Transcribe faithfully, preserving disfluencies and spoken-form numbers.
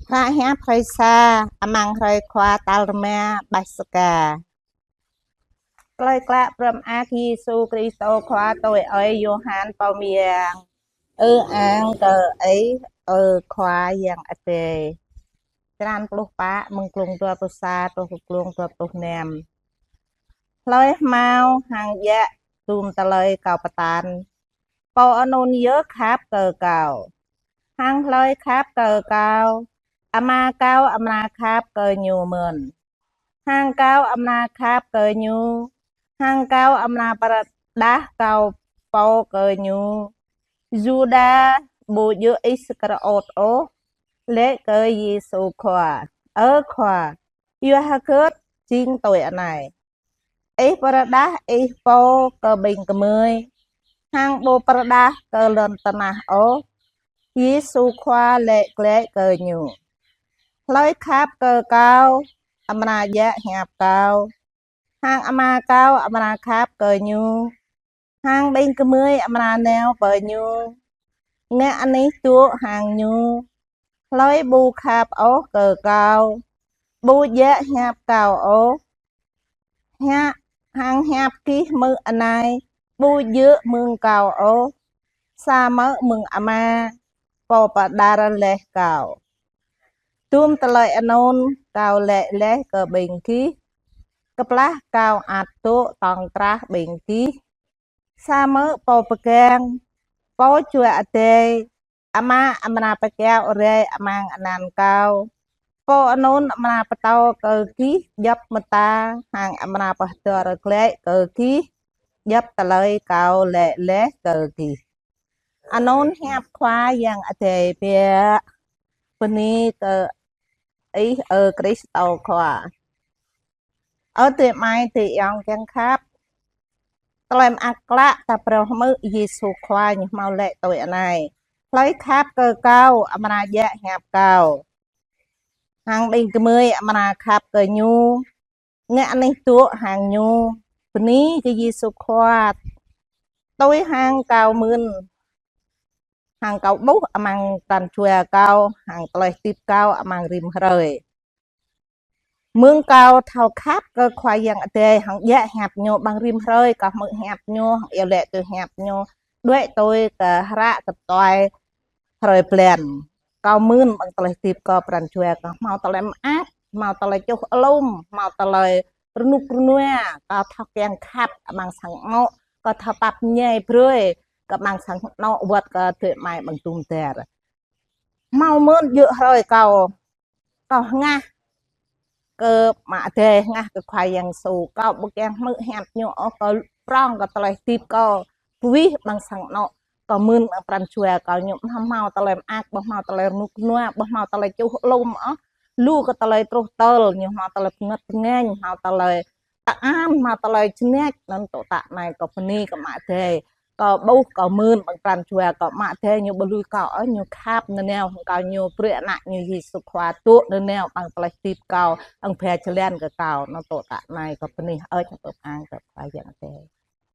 Hră hiăp hrơi sa, amăng hrơi Khua tal rơma Paskha. Tơlơi klă prăm ak Yêsu Krist Khua tui ơi Yôhan pô mơyang. Ư ang kơ Ih, ơ Khua Yang Adai. Črăn pluh pă, mơ̆ng klŭng dua pluh sa truh kơ klŭng dua pluh năm. Hlơi hmâo hăng djă̱ dum tơlơi Kâo pơtăn, pô anŭn yơh khăp kơ Kâo. Hăng hlơi khăp kơ Kâo, Ama Kâo amra khăp kơ ñu mơ̆n. Hăng Kâo amra khăp kơ ñu, hăng Kâo amra pơrơđah Kâo pô kơ ñu. Yuđa ƀu djơ̆ Iskariôt ôh, laĭ kơ Yêsu Khua: Ơ Khua, yua hơget jing tui anai? Ih pơrơđah Ih pô kơ ƀing gơmơi, hăng ƀu pơrơđah kơ lŏn tơnah ôh. Yêsu Khua laĭ glaĭ kơ ñu: Hlơi khăp kơ Kâo, amra djă̱ hiăp Kâo, hăng Ama Kâo amra khăp kơ ñu, hăng ƀing gơmơi amra nao pơ ñu. Ngă anih dŏ hăng ñu. Hlơi ƀu khăp ôh kơ Kâo, ƀu djă̱ hiăp Kâo ôh. Hiăp, hăng hiăp gih hmư̆ anai, ƀu djơ̆ mơ̆ng Kâo ôh, samơ̆ mơ̆ng Ama, pô pơđar laih Kâo. Dum tơlơi anŭn Kâo laĭ laih kơ ƀing gih, kơplah Kâo ăt dŏ tŏng krah ƀing gih. Samơ̆ pô pơgang, Pô Jua Adai, Ama amra pơkiaŏ rai amăng anăn Kâo, pô anŭn amra pơtô kơ gih djŏp mơta, hăng amra pơhơdơr glaĭ kơ gih djŏp tơlơi Kâo laĭ laih kơ gih. Anŭn hiăp Khua Yang Adai biă. Bơni kơ Ih, ơ Krist Khua. Ơ adơi amai adơi ayŏng kiăng khăp, tơlơi mơak klă ta phrâo hmư̆ Yêsu Khua ñu hmâo laĭ tui anai: Hlơi khăp kơ Kâo, amra djă̱ hiăp Kâo, hăng ƀing gơmơi amra khăp kơ ñu, ngă anih dŏ hăng ñu. Bơni kơ Yêsu Khua. Tui hăng kâo mưn, hăng kâo ƀuh amăng pran jua kâo, hăng tơlơi hơdip kâo amăng rĭm hrơi. Mơ̆ng kâo thâo khăp kơ Khua Yang Adai, hăng djă̱ hiăp ñu amăng rĭm hrơi, kâo hmư̆ hiăp ñu, hăng iâu laĭ tui hiăp ñu, đuaĭ tui kơ hră kơ tuai hrơi blan. Kâo mưn amăng tơlơi hơdip kâo, pran jua kâo hmâo tơlơi mơak, hmâo tơlơi čuh alum, hmâo tơlơi rơnŭk rơnua, kâo thâo kiăng khăp amăng sang anŏ, kâo thâo pap ñai brơi kơ amăng sang anŏ, wơ̆t kơ adơi amai amăng dum dar. Hmâo mơ̆n djơ̆ hrơi kâo, kâo hơngah kơ Ama Adai, hơngah kơ Khua Yang Yêsu, kâo ƀu kiăng hmư̆ hiăp ñu ôh, kâo prŏng kơ tơlơi hơdip kâo, pơwih amăng sang anŏ, kâo mưn amăng pran jua kâo ñu ƀu hmâo tơlơi mơak, ƀu hmâo tơlơi rơnŭk rơnua, ƀu hmâo tơlơi čuh alum ôh. Lu kơ tơlơi truh tơl, ñu hmâo tơlơi bơngăt bơngañ, hmâo tơlơi tơan, hmâo tơlơi jơnĕč, anŭn tŏ tă anai kâo bơni kơ Ama Adai. Kâo ƀuh, kâo mưn amăng pran jua kâo, Ama Adai ñu ƀu lui kâo ôh, ñu khăp nanao hăng kâo, ñu brơi ană ñu Yêsu Khua dŏ nanao amăng tơlơi hơdip kâo, amăng ba jơlan kơ kâo, anŭn tŏ tă anai kâo bơni hơơč, kâo pơang kơ Khua Yang Adai.